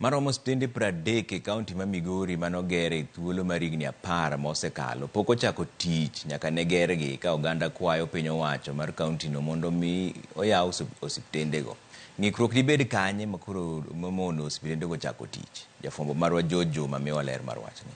Maromo osiptende 30 e kaunti ma Migori mane oger e thuolo mar higni 10 mosekalo pok ochako tich nyaka ne gergi ka oganda kwayo piny owacho mar kauntino mondo mi oyaw osiptendego. Ng'ikruok dibed kanye makoro momono osiptendego chako tich? Jafwambo marwa George Juma miwa ler mar wachni.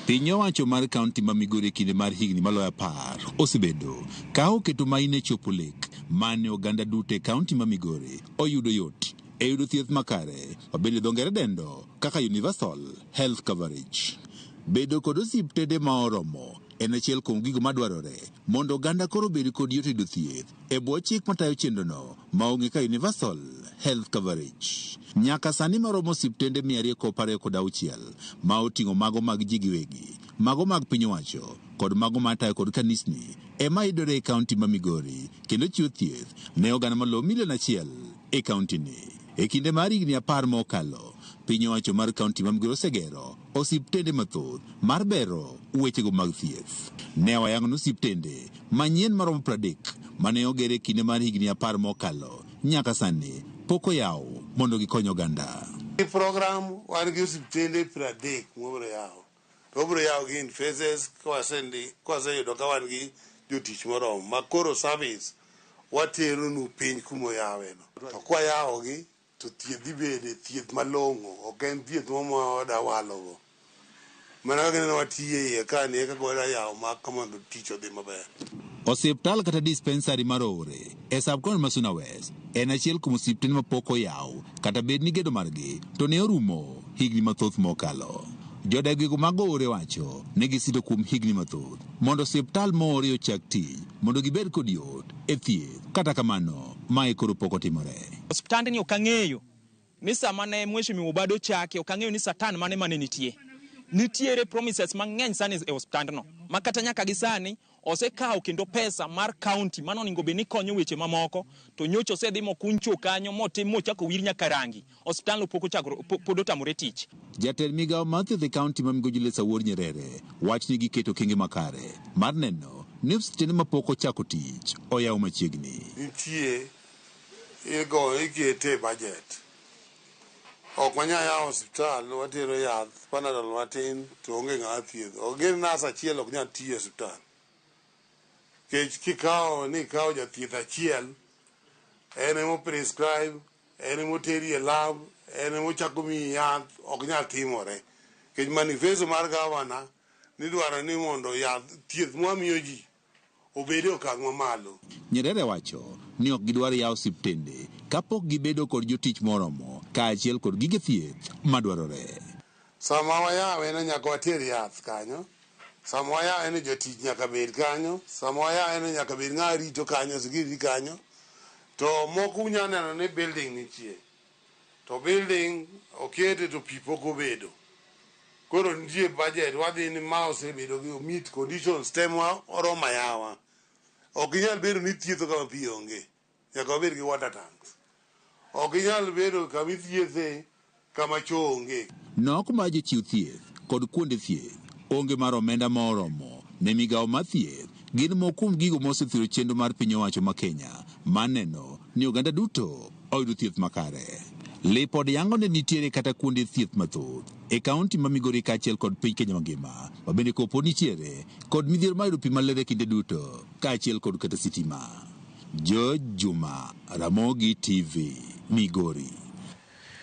Piny owacho mar kaunti ma Migori e kinde mar higni maloyo 10 osebedo ka oketo maino e chopo lek mane oganda duto e kaunti ma Migori oyudo yot e yudo thieth makare ma bende dho ngere dendo kaka Universal Health Coverage. Bedo kod osiptende ma oromo en achiel kuom gigo madwarore mondo oganda koro obed kod yot yudo thieth e bwo chik matayo chenrono ma ong'e ka Universal Health Coverage. Nyaka sani maromo osiptende 226 ma oting'o mago mag ji giwegi, mago mag piny owacho kod mago matayo kod kanisni ema yudore e kaunti ma Migori kendo chiwo thieth ne oganda malowo milion 1 e kaunti ni. E kinde mar higni 10 mokalo, piny owacho mar kaunti ma Migori osegero osiptende mathoth mar bero wechego mag thieth. Ne wayango ni osiptende manyien maromo 30 mane oger e kinde mar higni 10 mokalo nyaka sani pok oyaw mondo gikony oganda. Program wan gi osiptende 30 mwabiro yawo. To wabiro yawo gi in phases kwaseyudo ka wan gi jotich moromo ma koro service watero nu piny kumoyawe no. To kwayawogi to thieth dhi bede thieth malong'o, ok en thieth ma wadawalogo. Mana kaka ineno watiye iye ka ni e kaka wada yawo ma mondo tich odhi maber. Osiptal kata dispensary mar Oore e sub-county ma Suna West en achiel kuom osiptende mapok oyaw kata bed ni gedo margi to ne orumo higni mathoth mokalo. Jodak gwenge mag Oore wacho ni gisito kuom higni mathoth mondo osiptal ma Oore ochak tich mondo gibed kod yot e thieth. Kata kamano, mae koro pok otimore. Osiptandni ok ang'eyo ni sama ne Mheshimiwa Obado chake, ok ang'eyo ni Satan mane mane nitie. Nitiere promises mang'eny sani e osiptandno ma kata nyaka gi sani osekawo kendo pesa mar county mano onego bed ni konyo weche mamoko to nyocha osedhi mokuny cho kanyo motim mochako wir nyaka rangi. Osiptandno pok ochako, pod otamore tich. Jatend migawo mar thieth e kaunti ma Migoji Julius Awuor Nyerere wacho ni giketo okenge makare mar neno ni osiptende mapok ochako tich oyaw machiegni. Nitie igo ikete e budget. Ok wanyal yawo osiptal watero yath Panadol matin to onge ng'ama thiedho. Ok gin nas achiel ok nyal tiyo e osiptal. Nikech kikawo ni ikawo jathieth achiel, en emo prescribe, en emo teri e lab, en emo chako miyi yath, ok nyal timore. Nikech manifesto mar gavana nidwaro ni mondo yath thieth mwamiyo ji obed e okang' mamalo. Nyerere wacho ni ok gidwar yawo osiptende kapok gibedo kod jotich moromo kaachiel kod gige thieth madwarore. Sama wayawe no nyaka water yath kanyo, sama wayawe no jotich nyaka bed kanyo, sama wayawe no nyaka bed ng'ama rito kanyo, security kanyo. To moko unyalo neno ni building nitie, to building okete to pi pok obedo. Koro nitie budget wadhi ni ma osebedo gi meet conditions te ma oromo ayawa. Ok inyal bedo ni ithietho kama pi onge, nyaka wabed gi water tanks. Ok inyal bedo kama ithiethe kama choo onge. Nok mar jochiw thieth kod kuonde thieth, onge mar omenda ma oromo ne migawo mar thieth gin moko kuom gigo mosethiro chenro mar piny owacho ma Kenya mar neno ni oganda duto oyudo thieth makare. Lipod yango ni nitiere kata kuonde thieth mathoth e kaunti ma Migori kaachiel kod piny Kenya mangima ma bende kopo nitiere kod midhiero mar yudo pi maler e kinde duto kaachiel kod kata sitima. George Juma, Ramogi TV, Migori.